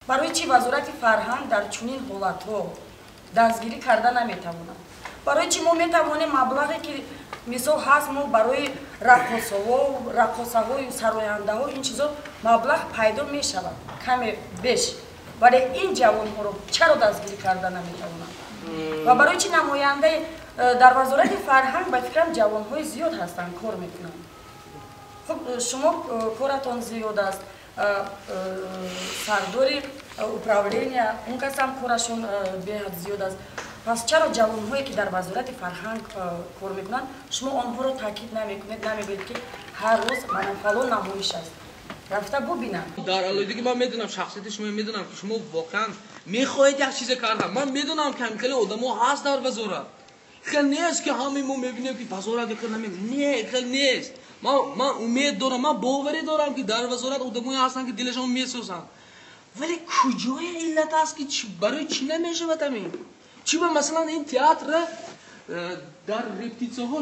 Барои чӣ Вазорати фарҳанг дар чунин ҳолатҳо дастгирӣ карда наметавонад? Барои чӣ мо метавонем маблағе ки мисол ҳаст, мо барои раққосаҳою сарояндаҳо ин чизо маблағ пайдо мешавад каме беш, вале ин ҷавонҳоро чаро дастгирӣ карда наметавонанд? Ва барои чӣ намояндаи дар Вазорати фарҳанг, ба фикрам, ҷавонҳои зиёд ҳастанд, кор мекунанд. Хуб, шумо коратон зиёд аст, сардори управления он касам корашон беҳад зиёд аст. Пас чаро ҷавонҳое ки дар Вазорати фарҳанг кор мекунанд, шумо онҳоро таъкид намекунед, намегӯед ки ҳар рӯз мана фалон намоиш аст, рафта бубинанд? Дар алоҳидагӣ ман медонам шахсияти шумо, медонам ки шумо воқеан мехоҳед як чизе кардан. Ман медонам ки хеле одамо ҳаст дар вазорат. Хел нест ки ҳамаи мо мебинем ки вазорат хел не, хел нест. Ман умед дорам, ман боварӣ дорам ки дар вазорат одамое ҳастанд ки дилашон месӯзанд. Вале куҷоя иллат аст ки барои чӣ намешавад ҳамин? Чӣ ба масалан ин театр дар репетитсияҳо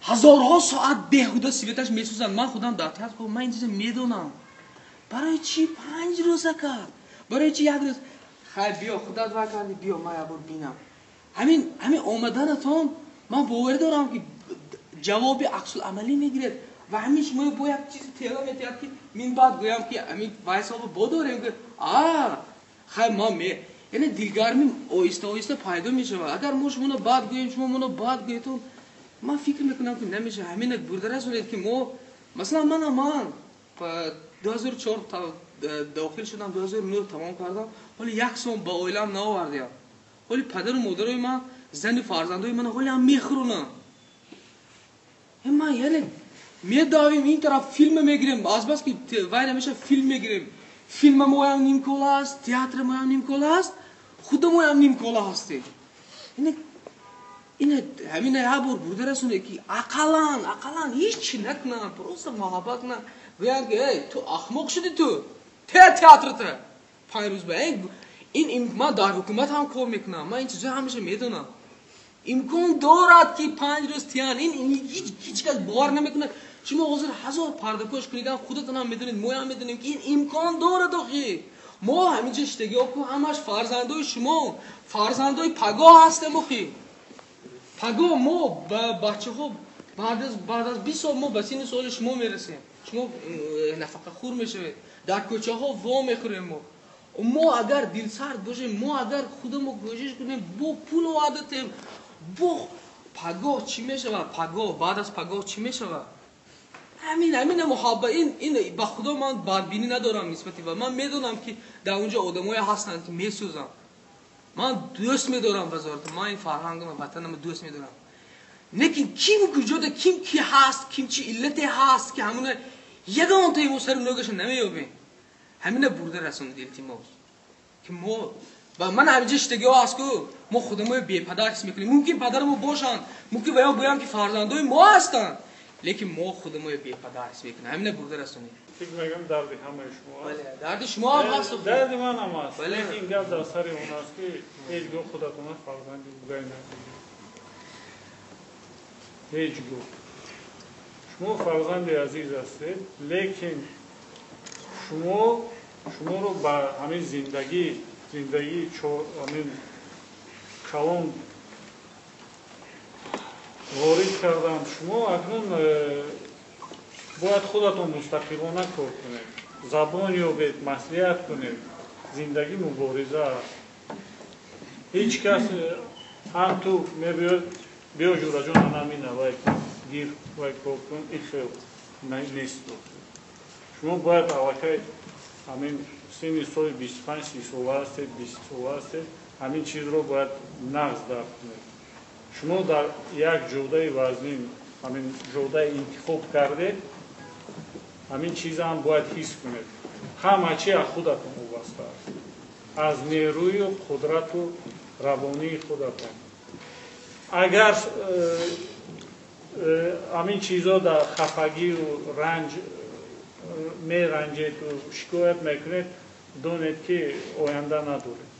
ҳазорҳо соат беҳуда светаш месӯзанд. Ман худам дар театр, ман ин чиза медонам. Барои чӣ 5 рӯза кард? Барои чӣ як рӯз? Хай биё худат вай кардӣ, биё ман як бор бинам. Ҳамин омаданатон ман боварӣ дорам ки ҷавоби аксуламалӣ мегиред ва ҳамин шумо бо як чизи тела метиҳад ки мин баъд гӯям ки ҳамин вай соба бодорем ки а хай ман ме, яъне дилгармӣ оҳиста оҳиста пайдо мешавад. Агар мо шумоно бад гӯем, шумо моно бад гӯедон, ман фикр мекунам ки намешавад. Ҳамина бурда расонед ки мо масалан ман 2004 дохил шудам, 2009 тамом кардам, ҳоло як сом ба оилам наовардиям. Ҳоли падару модарои ман, зану фарзандои ман ҳоле ҳам мехӯронанд. Ман яъне медавем ин тараф, филм мегирем, азбас ки вай намеша филм мегирем. Филм моям нимкола аст, театр моям нимкола аст, худамоям нимкола ҳастем. Ин ҳамина як бор бурда расонед ки ақаллан ҳеҷ чӣ накунанд, просто муҳаббат кунанд. Гӯянд ки эй ту ахмоқ шудӣ, ту театрата 5 рӯз ба ин ман дар ҳукумат ҳам кор мекунам, ман ин чизҳоро ҳамеша медонам. Имкон дорад ки 5 рӯз тиян, ин ҳеҷ кас бовар намекунад. Шумо ҳозир 1000 пардапӯш кунед, ҳам худатон ҳам медонед, мо ҳам медонем ки ин имкон дорад. Охи мо ҳаминҷо иштагиҳо ку ҳамаш фарзандои шумо, фарзандои пагоҳ ҳастем. Охи пагоҳ мо ба бачаҳо баъд аз 20 сол мо ба синни соли шумо мерасем. Шумо нафақахӯр мешавед, дар кӯчаҳо во мехӯрем. Мо агар дилсард бошем, мо агар худамо кӯшиш кунем, бо пул овардатем, бо пагоҳ чӣ мешавад? Пагоҳ, баъд аз пагоҳ чӣ мешавад? Ҳамин муҳаббат, ин ба худо ман бадбинӣ надорам нисбати ва ман медонам ки дар онҷо одамое ҳастанд ки месӯзанд. Ман дӯст медорам вазорат, ман ин фарҳангам ва ватанамро дӯст медорам. Лекин ким куҷода, ким ки ҳаст, ким чӣ иллате ҳаст ки ҳамона ягонтаи мо сари ногашо намеёбем. Ҳамина бурда расонид илтимос ки мо ва ман ҳаминҷо иштагиҳо ҳаст ку мо худамои бепадар ҳис мекунем. Мумкин падарамо бошанд, мумкин ва ё гӯям ки фарзандои мо ҳастанд, лекин мо худамои бепадар ҳис мекунем. Ҳамина бурда расонид. Фикр мекунам дарди ҳамаи шумо аст. Бале, дарди шумо ҳам ҳаст. Дарди ман ҳам аст. Лекин гап дар сари он аст ки ҳеҷ гоҳ худатона фарзанди бугай накунед. Ҳеҷ гоҳ. Шумо фарзанди азиз ҳастед, лекин шуморо ба ҳамин зиндагии ҳамин калон ворид карданд. Шумо акнун бояд худатон мустақилона кор кунед, забон ёбед, маслиҳат кунед. Зиндагӣ мубориза аст. Ҳеҷ кас ҳам ту мебиёд, биё ҷураҷон, анамина вай гир, вай кор кун, ин хел нест. Шумо бояд аллакай ҳамин синни соли 25-30 сола ҳастед, 20 сола ҳастед, ҳамин чизро бояд нағз дарк кунед. Шумо дар як ҷодаи вазнин, ҳамин ҷодаи интихоб кардед, ҳамин чизам бояд ҳис кунед. Ҳама чи аз худатон вобаста аст, аз нерӯю қудрату равонии худатон. Агар ҳамин чизо дар хафагию ранҷ меранҷеду шикоят мекунед, донед ки оянда надоред.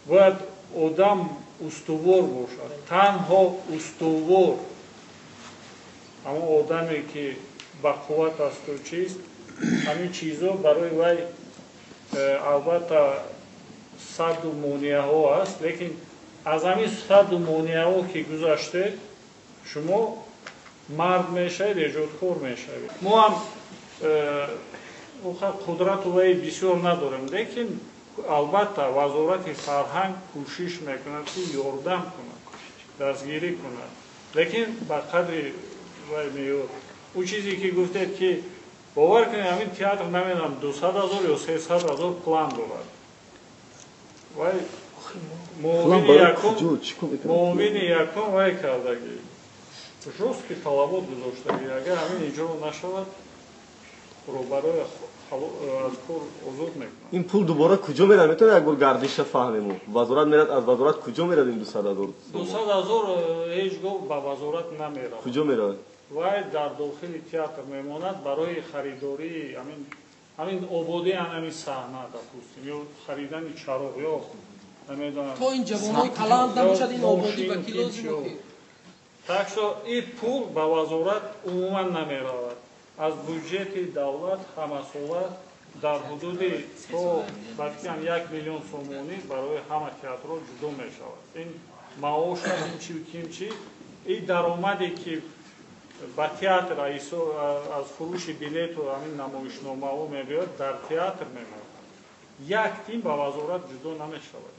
Бояд одам устувор бошад, танҳо устувор, ҳамон одаме ки ба қувват асту чист, ҳамин чизо барои вай албатта садду монеаҳо аст, лекин аз ҳамин садду монеаҳо ки гузаштед, шумо мард мешавед, эҷодкор мешавед. Мо ҳам қудрату вай бисёр надорем, лекин албатта вазорати фарҳанг кӯшиш мекунад ки ёрдам кунад, дастгирӣ кунад, лекин ба қадри вай меёр. Ӯ чизе ки гуфтед ки бовар кунед, ҳамин театр намедонам 200 000 ё 300 000 план дорад. Вай муовини якум вай кардагӣ, жёсткий талабот гузоштагӣ, агар ҳамин иҷро нашавад, роҳбарои аз кор озод мекунад. Ин пул дубора куҷо мерад? Метавонед як бор гардиша фаҳмем? Вазорат мерад, аз вазорат куҷо мерад ин 200 000? 200 000 ҳеҷ гоҳ ба вазорат намеравад. Куҷо меравад? Вай дар дохили театр мемонад барои харидории ҳамин ободии ҳамин саҳна, допустим, ё харидани чароғ, ё намедонам. То ин ҷавонои талант набошад, ин ободӣ ба ки лозим? Так что ин пул ба вазорат умуман намеравад. Аз буҷети давлат ҳамасола дар ҳудуди то ба фикрам 1 миллион сомонӣ барои ҳама театрҳо ҷудо мешавад. Ин маош аст, ин чи ким чи, ин даромаде ки ба театр аз фурӯши билету ҳамин намоишномаҳо мебиёд, дар театр мемонад. Як тим ба вазорат ҷудо намешавад.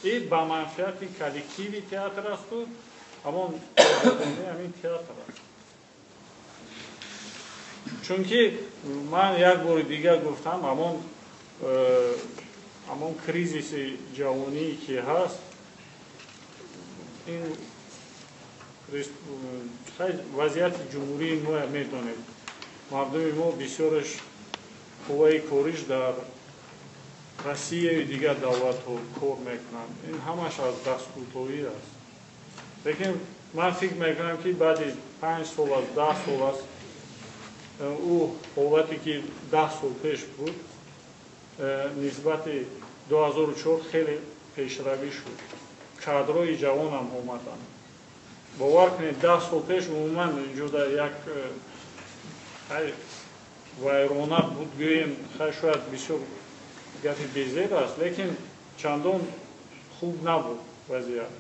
Ин ба манфиати коллективи театр асту ҳамон ҳамин театр аст. Чунки ман як бори дигар гуфтам, ҳамон кризиси ҷавонӣ ки ҳаст, ин вазъияти ҷумҳурии мо медонед. Мардуми мо бисёраш қувваи кориш дар Россияю дигар давлатҳо кор мекунанд. Ин ҳамаш аз дасткӯтоҳӣ аст. Лекин ман фикр мекунам ки баъди 5 сол аст, 10 сол аст, ӯ ҳолате ки 10 сол пеш буд, нисбати 2004 хеле пешравӣ шуд. Кадрҳои ҷавонам омаданд. Бовар кунед, 10 сол пеш умуман инҷода як вайрона буд, гӯем, шояд бисёр гапи безеб аст, лекин чандон хуб набуд вазъият.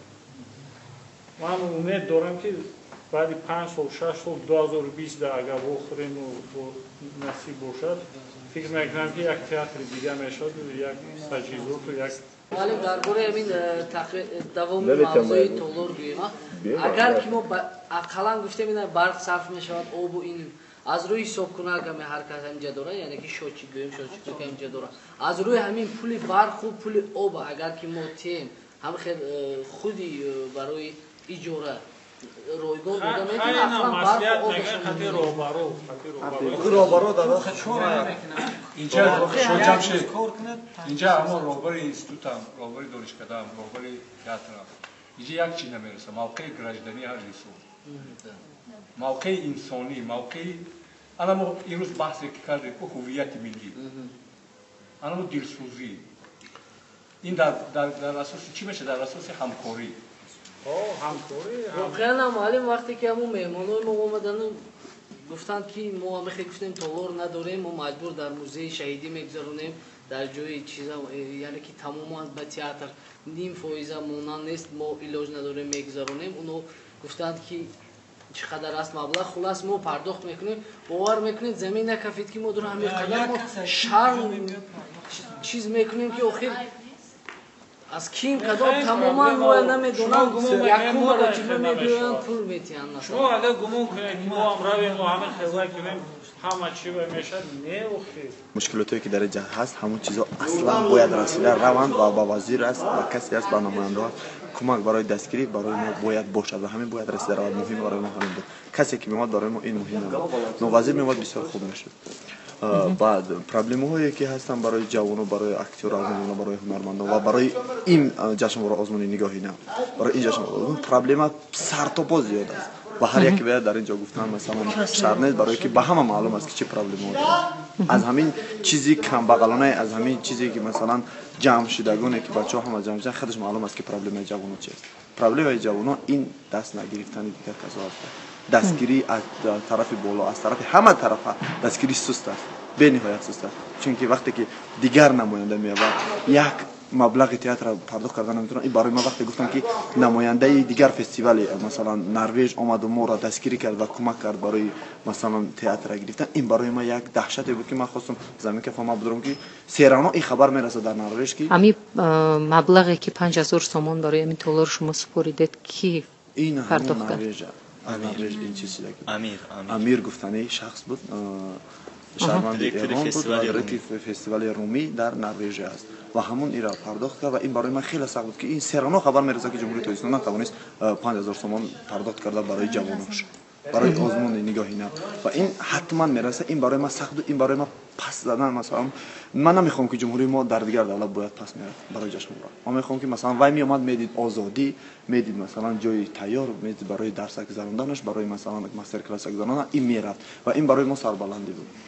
Ман умед дорам ки баъди 5 сол, 6 сол, 2020 агар вохӯрему насиб бошад, фикр мекунам ки як театри дига мешавад, як таҷҳизоту як. Муаллим, дар бораи ҳамин давоми мавзӯи толор гӯем, агар ки мо ақаллан гуфтем ина барқ сарф мешавад, обу ин аз рӯи ҳисобкунак ҳаме ҳар кас ҳаминҷа дорад, яъне ки шочи гӯем, шочи ҳаминҷа дорад. Аз рӯи ҳамин пули барқу пули об агар ки мо тем ҳам хел худи барои иҷора ройгон дода метавонад, ақаллан барқу об. Инҷа Шоҳҷамшед, инҷа ҳамон роҳбари институтам, роҳбари донишкадаам, роҳбари театрам. Инҷа як чиз намерасад, мавқеи граждании ҳар инсон, мавқеи инсонӣ, мавқеи ана мо имрӯз баҳсе ки кардем ку ҳуввияти миллӣ, ана мо дилсӯзӣ. Ин дар асоси чӣ мешавад? Дар асоси ҳамкорӣ. Воқеан муаллим, вақте ки ҳамон меҳмонои мо омадану гуфтанд ки мо ҳамихе гуфтем толор надорем, мо маҷбур дар музеи шаҳидӣ мегузаронем, дар ҷои чиза, яъне ки тамоман ба театр ним фоиза монанд нест, мо илоҷ надорем, мегузаронем. Оно гуфтанд ки чӣ қадар аст маблағ, хулас мо пардохт мекунем. Бовар мекунед, замин накафид ки мо дур ҳамин қадар мо шарм чиз мекунем ки охир аз ким кадом тамоман мо намедонам, якум маротиба мебиёянд пул метиҳанд. Шумо агар гумон кунед ки мо ҳам равем ва ҳамин хизмат кунем, ҳама чӣ мешавад, не охир. Мушкилотое ки дар инҷа ҳаст, ҳамон чизо аслан бояд расида раванд ва ба вазир аст, ба касе аст, ба намояндаҳо аст. Кӯмак барои дастгирӣ барои мо бояд бошад ва ҳамин бояд расида равад. Муҳим барои мо ҳамин буд. Касе ки меомад барои мо ин муҳим набуд. Но вазир меомад, бисёр хуб мешуд. Баъд проблемаҳое ки ҳастанд барои ҷавоно, барои актёру барои ҳунармандон ва барои ин ҷашнвора озмуни нигоҳи нав, барои ин ҷашнвора озмун проблема сартопо зиёд аст ва ҳар яке бояд дар ин ҷо гуфтан масалан шарт нест, барое ки ба ҳама маълум аст ки чӣ проблемаҳо дорад. Аз ҳамин чизи камбағалонае, аз ҳамин чизе ки масалан ҷамъ шудагоне ки бачаҳо ҳама ҷамъ шуданд, худаш маълум аст ки проблемаи ҷавонон чист. Проблемаи ҷавонон ин даст нагирифтани дигар касо аст. Дастгирӣ аз тарафи боло, аз тарафи ҳама тарафа дастгирӣ суст аст, бениҳоят суст аст. Чунки вақте ки дигар намоянда меояд, як маблағи театрро пардохт карда наметавонад. Ин барои ман вақте гуфтам ки намояндаи дигар фестивали, масалан Норвеж омаду моро дастгирӣ кард ва кӯмак кард барои масалан театрро гирифтан, ин барои ман як даҳшате буд ки ман хостам замин кафа ман бидорам ки серано ин хабар мерасад дар Норвеж ки ҳамин маблағе ки 5000 сомон барои ҳамин толор шумо супоридед, ки ин ҳамон пардохт кард? Норвеж, Норвеж ин чиз шуда ки Амир, Амир. Амир гуфтани шахс буд, шаҳрванди Директори Эрон буд ва фестивали Румӣ. директори фестивали Румӣ дар Норвежия аст ва ҳамон ира пардохт кард. Ва ин барои ман хеле сахт буд ки ин серано хабар мерасад ки Ҷумҳурии Тоҷикистон натавонист 5000 сомон пардохт карда барои ҷавонош, барои озмуни нигоҳи нав. Ва ин ҳатман мерасад. Ин барои ман сахт буд, ин барои ман пас задан. Масалан, ман намехоҳам ки ҷумҳурии мо дар дигар давлат бояд пас мерад барои ҷашнвора. Ман мехоҳам ки масалан вай меомад, медид озодӣ, медид масалан ҷои тайёр, медид барои дарса гузаронданаш, барои масалан мастер класса гузарондан, ин мерафт ва ин барои мо сарбаландӣ буд.